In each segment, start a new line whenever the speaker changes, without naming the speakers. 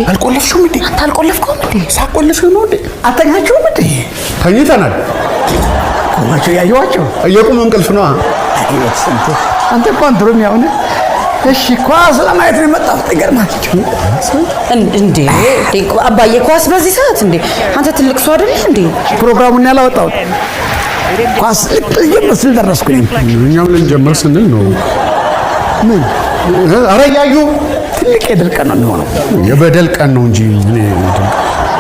አልቆለፍሽውም እንዴ?
አንተ አልቆለፍከውም እንዴ?
ሳቆልፊው ነው እንዴ?
አተኛችሁም እንዴ?
ተኝተናል።
ቆማችሁ ያየኋቸው
የቁም እንቅልፍ ነዋ።
ስንቱ አንተ እንኳን ድሮም ያው ነህ። እሺ ኳስ ለማየት ነው የመጣሁት። ይገርማችሁ።
እንዴ አባዬ፣ ኳስ በዚህ ሰዓት እንዴ? አንተ ትልቅ ሰው አይደለህ እንዴ?
ፕሮግራሙን ያላወጣሁት ኳስ ልክ ልጀምር ስል ደረስኩ እኔም።
እኛም ልንጀምር ስንል ነው።
ምን?
ኧረ እያዩ።
ትልቅ የድል ቀን ነው የሚሆነው።
የበደል ቀን ነው እንጂ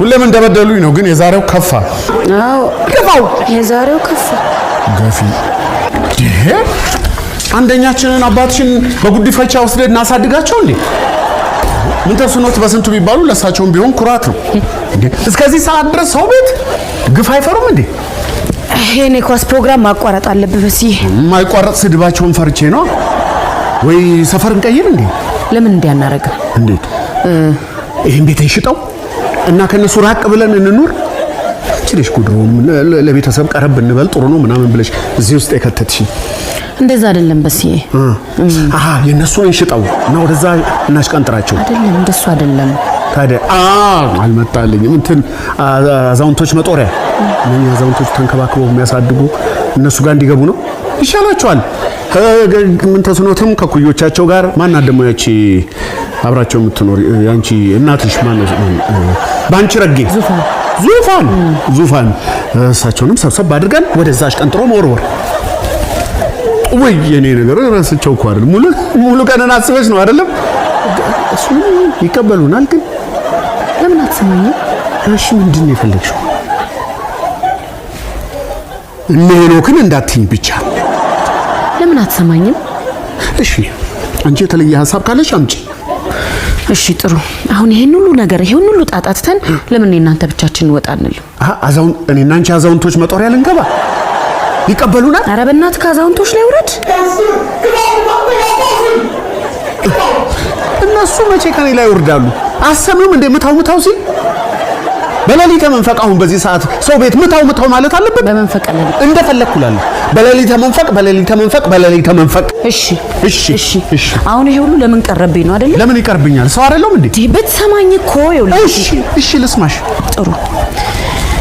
ሁሌም እንደበደሉኝ ነው። ግን የዛሬው ከፋ።
አዎ።
ግፋው።
የዛሬው ከፋ።
ገፊ ይሄ አንደኛችንን አባትሽን በጉዲፈቻ ወስደን እናሳድጋቸው እንዴ? ምን ተስኖት በስንቱ ቢባሉ ለእሳቸውም ቢሆን ኩራት ነው እንዴ? እስከዚህ ሰዓት ድረስ ሰው ቤት ግፍ አይፈሩም እንዴ?
ይሄን የኳስ ፕሮግራም ማቋረጥ አለብህ በስዬ።
የማይቋረጥ ስድባቸውን ፈርቼ ነው። ወይ ሰፈር እንቀይር እንዴ?
ለምን እንዲህ አናረግም?
እንዴት? ይህን ቤት ሽጠው እና ከነሱ ራቅ ብለን እንኑር። አንቺ ነሽ እኮ ድሮውንም ለቤተሰብ ቀረብ እንበል ጥሩ ነው ምናምን ብለሽ እዚህ ውስጥ የከተትሽኝ።
እንደዛ አይደለም በስዬ።
አሀ፣ የእነሱን እንሽጠው እና ወደዛ እናሽቀንጥራቸው።
አይደለም፣ እንደሱ አይደለም።
ታዲያ አልመጣልኝም። እንትን አዛውንቶች መጦሪያ፣ እነኛ አዛውንቶች ተንከባክበው የሚያሳድጉ እነሱ ጋር እንዲገቡ ነው ይሻላቸዋል። ምን ተስኖትም ከኩዮቻቸው ጋር ማናት ደግሞ ያቺ አብራቸው የምትኖር ያንቺ እናትሽ ማነው? በአንቺ ረጌ።
ዙፋን።
ዙፋን፣ ዙፋን። እሳቸውንም ሰብሰብ አድርገን ወደዛ አሽቀንጥሮ መወርወር። ወይ የኔ ነገር ረስቸው እኮ አይደል? ሙሉ ሙሉ ቀንን አስበሽ ነው አይደለም? እሱ ይቀበሉናል ግን።
ለምን አትሰማኝም?
እሺ፣ ምንድን ነው የፈለግሽው? እነ ሄኖክን እንዳትይኝ ብቻ።
ለምን አትሰማኝም?
እሺ፣ አንቺ የተለየ ሀሳብ ካለሽ አምጪ።
እሺ ጥሩ። አሁን ይሄን ሁሉ ነገር፣ ይሄን ሁሉ ጣጣ ትተን ለምን እኔ እናንተ ብቻችን እንወጣ አንልም?
አሀ፣ እኔና አንቺ አዛውንቶች መጦሪያ ልንገባ? ይቀበሉናል?
ኧረ በእናትህ ከአዛውንቶች ላይ ውረድ።
እነሱ መቼ ከኔ ላይ ይወርዳሉ? አሰሚውም እንደ ምታው ምታው ሲል በሌሊተ መንፈቅ። አሁን በዚህ ሰዓት ሰው ቤት ምታው ምታው ማለት አለበት?
በመንፈቅ ሌሊት።
እንደፈለግኩ እላለሁ። በሌሊተ መንፈቅ፣ በሌሊተ መንፈቅ፣ በሌሊተ መንፈቅ።
እሺ።
እሺ።
እሺ።
እሺ።
አሁን ይሄ ሁሉ ለምን ቀረብኝ ነው አይደለ?
ለምን ይቀርብኛል? ሰው አይደለም እንዴ?
ብትሰማኝ እኮ ይኸውልህ።
እሺ እሺ፣ ልስማሽ።
ጥሩ፣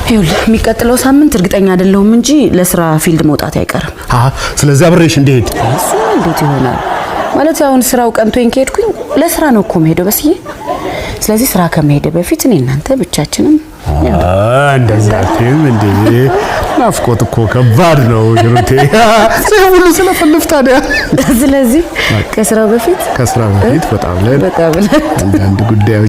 ይኸውልህ፣ የሚቀጥለው ሳምንት እርግጠኛ አይደለሁም እንጂ ለስራ field መውጣት አይቀርም።
አሃ፣ ስለዚህ አብሬሽ እንድሄድ።
እሱማ እንዴት ይሆናል? ማለት አሁን ስራው ቀንቶኝ ከሄድኩኝ ለስራ ነው እኮ የምሄደው በስዬ። ስለዚህ ስራ ከመሄደ በፊት እኔ እናንተ ብቻችንም።
እንደዛ አትይም እንዴ? ናፍቆት እኮ ከባድ ነው ሂሩቴ። ሰው ሁሉ ስለፈልፍ ታዲያ።
ስለዚህ ከስራው በፊት
ከስራ በፊት በጣም ላይ
በጣም
አንዳንድ ጉዳዮች